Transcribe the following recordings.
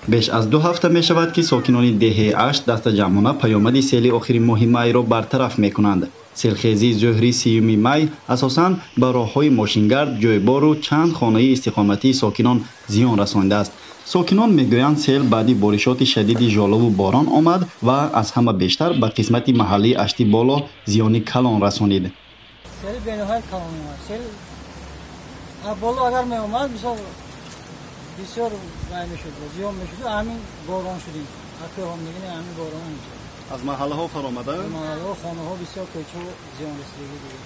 Беш аз 2 ҳафта мешавад, ки сокинони деҳаи Ашт дастаҷамъона паёмади сели охири моҳи майро бартараф мекунанд. Селхезии зуҳри 30 май асосан ба роҳҳои мошингард, ҷойбору чанд хонаи истиқоматии сокинон зиён расондааст. Сокинон мегӯянд, сел баъди боришоти шадиди жолову борон омад ва аз ҳама бештар ба қисмати маҳаллии Ашти Боло зиёни калон расонид. Сели бениҳоят калон омад. Сел боло агар меомад, мисол, бисёр вай мешуд, зиён мешуд. Ҳамин борон шудем, акӯҳомдагини ҳамин борон мешуд. Аз маҳаллаҳо фаромада, маҳаллаҳо, хонаҳо, бисёр кӯчаҳо зиён расидагӣ дига.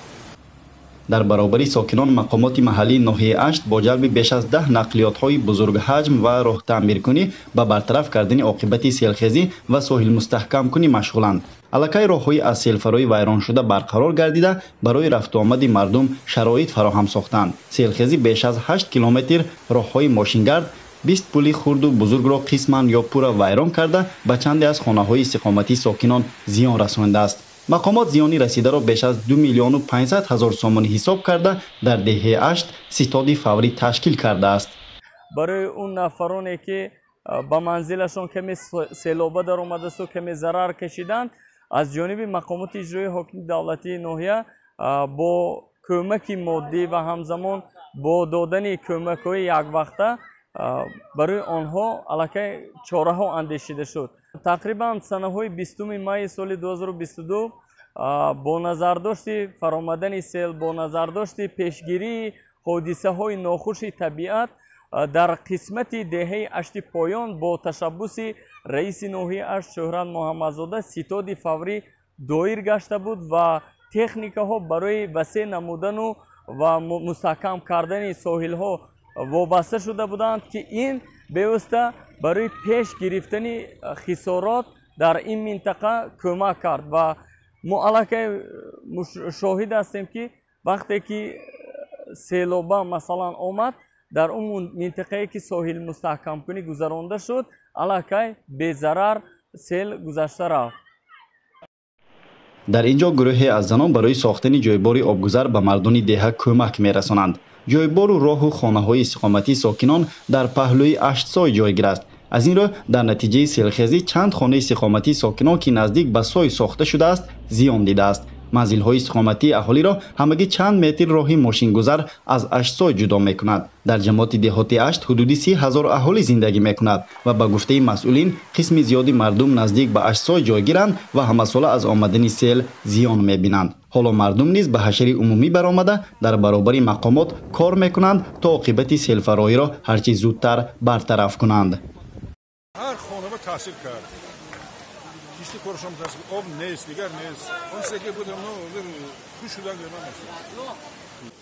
Дар баробари сокинон мақомоти маҳаллии ноҳияи Ашт бо ҷалби беш аз 10 нақлиётҳои бузургҳаҷм ва роҳтаъмиркунӣ ба бартараф кардани оқибати селхезӣ ва соҳилмустаҳкамкунӣ машғуланд. Аллакай роҳҳои аз селфароӣ вайроншуда барқарор гардида, барои рафтуомади мардум шароит фароҳам сохтанд. Селхезӣ беш аз 8 километр роҳҳои мошингард, 20 пули хурду бузургро қисман ё пурра вайрон карда, ба чанде аз хонаҳои истиқоматии сокинон зиён расондааст. Мақомот зиёни расидаро беш аз 2 миллиону 500 ҳазор сомонӣ ҳисоб карда, дар деҳаи Ашт ситоди фаврӣ ташкил кардааст. Барои он нафароне, ки ба манзилашон каме селоба даромадасту каме зарар кашиданд, аз ҷониби мақомоти иҷроии ҳокими давлатии ноҳия бо кӯмаки моддӣ ва ҳамзамон бо додани кӯмакҳои яквақта барои онҳо аллакай чораҳо андешида шуд. Тақрибан санаҳои 20 майи соли 2022 бо назардошти фаромадани сел, бо назардошти пешгирии ҳодисаҳои нохуши табиат дар қисмати деҳаи Ашти Поён бо ташаббуси раиси ноҳияи Ашт Шӯҳрат Муҳаммадзода ситоди фаврӣ доир гашта буд ва техникаҳо барои васеъ намудану ва мустаҳкам кардани соҳилҳо вобаста шуда буданд, ки ин бевосита барои пеш гирифтани хисорот дар ин минтақа кӯмак кард. Ва мо аллакай шоҳид ҳастем, ки вақте ки селоба, масалан, омад, дар он минтақае, ки соҳил мустаҳкамкунӣ гузаронда шуд, аллакай безарар сел гузашта рафт. Дар ин ҷо гурӯҳе аз занон барои сохтани ҷойбори обгузар ба мардони деҳа кӯмак мерасонанд. Ҷойбору роҳу хонаҳои истиқоматии сокинон дар паҳлӯи Аштсой ҷойгир аст. Аз ин рӯ дар натиҷаи селхезӣ чанд хонаи истиқоматии сокинон, ки наздик ба сой сохта шудааст, зиён дидааст. Манзилҳои истиқоматии аҳолиро ҳамагӣ чанд метр роҳи мошингузар аз Аштсой ҷудо мекунад. Дар ҷамоати деҳоти Ашт ҳудуди 30 ҳазор аҳолӣ зиндагӣ мекунад ва ба гуфтаи масъулин қисми зиёди мардум наздик ба Аштсой ҷойгиранд ва ҳамасола аз омадани сел зиён мебинанд. Ҳоло мардум низ ба ҳашари умумӣ баромада, дар баробари мақомот кор мекунанд, то оқибати селфароиро ҳарчи зудтар бартараф кунанд. Ҳар хонава таъсир кард, кишти коршон таъсир, об нест, дигар нест. Он чизе ки буд, хуш шудан гӯям нест.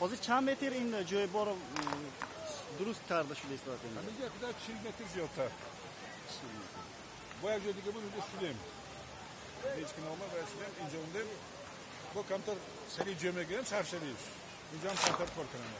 Ҳозир чанд метр ин ҷойбор дуруст карда шуда истода? Ҳамин якуда 40 метр зиёдтар. Бо як ҷой дига буд, унҷо шудем. Ҳеҷ ки наомад, бояд шудем, инҷо мондем. Бо камтар сари ҷой мегирем, саршавиш. Инҷо ҳам камтар кор кунем.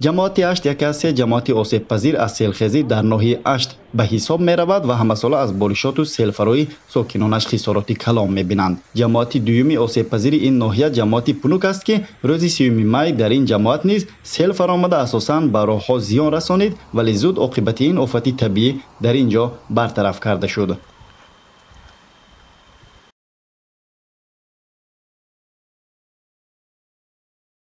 Ҷамоати Ашт яке аз се ҷамоати осебпазир аз селхезӣ дар ноҳияи Ашт ба ҳисоб меравад ва ҳамасола аз боришоту селфароӣ сокинонаш хисороти калон мебинанд. Ҷамоати дуюми осебпазири ин ноҳия ҷамоати Пунук аст, ки рӯзи 30 май дар ин ҷамоат низ сел фаромада, асосан ба роҳҳо зиён расонид, вале зуд оқибати ин офати табиӣ дар ин ҷо бартараф карда шуд.